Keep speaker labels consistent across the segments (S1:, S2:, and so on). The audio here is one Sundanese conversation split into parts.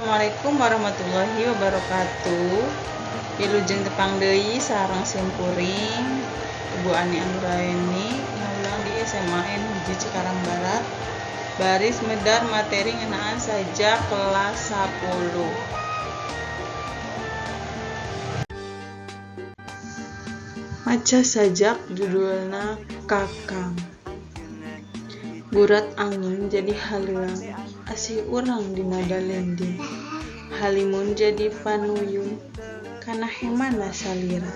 S1: Assalamualaikum warahmatullahi wabarakatuh. Wilujeng tepang deui sareng simkuring Ibu Ani Anggraeni ngawulang di SMA N 1 Cikarang Barat. Baris medar materi ngeunaan sajak kelas 10. Maca sajak judulna Kakang. Gurat angin jadi haleuang, asih urang dina dalending. Halimun jadi panuyun, kana hemana salira.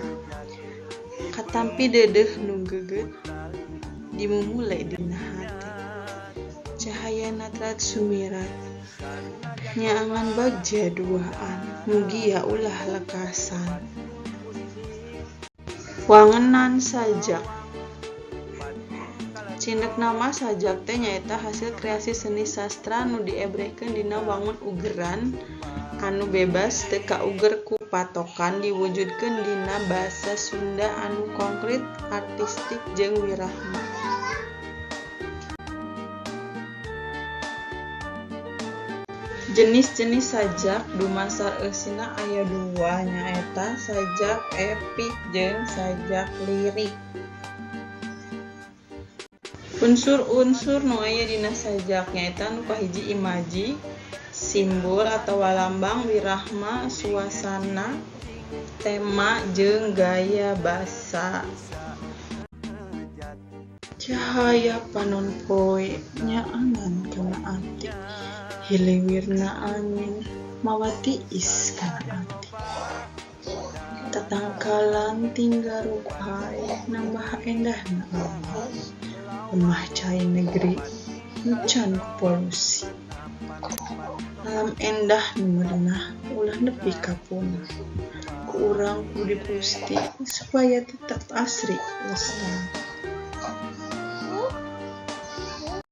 S1: Katampi deudeuh nu geugeuh, dimumule dina hate. Cahayana terat sumirat, nyaangan bagja duaan, mugia ulah lekasan. Wangenan sajak. Cindekna mah sajak teh nyaeta hasil kreasi seni sastra nu diebrehkeun dina wangun ugeran anu bebas teu kauger ku patokan diwujudkeun dina basa Sunda anu konkrit, artistik jeung wirahma. Jenis-jenis sajak dumasar eusina aya dua nyaeta sajak epik jeung sajak lirik. Unsur-unsur nu aya dina sajak nyaeta nu kahiji imaji, simbol atawa lambang, wirahma, suasana, tema jeung gaya basa. Cahaya panon poe nyaangan kana ati, hiliwirna angin mawa tiis kana ati. Tatangkalan tinggal rupai nambah endahna alam. Lemah cai negeri nu can ku polusi. Alam endah nu merenah ulah nepi ka punah. Ku urang kudu dipusti supaya tetep asri lestari.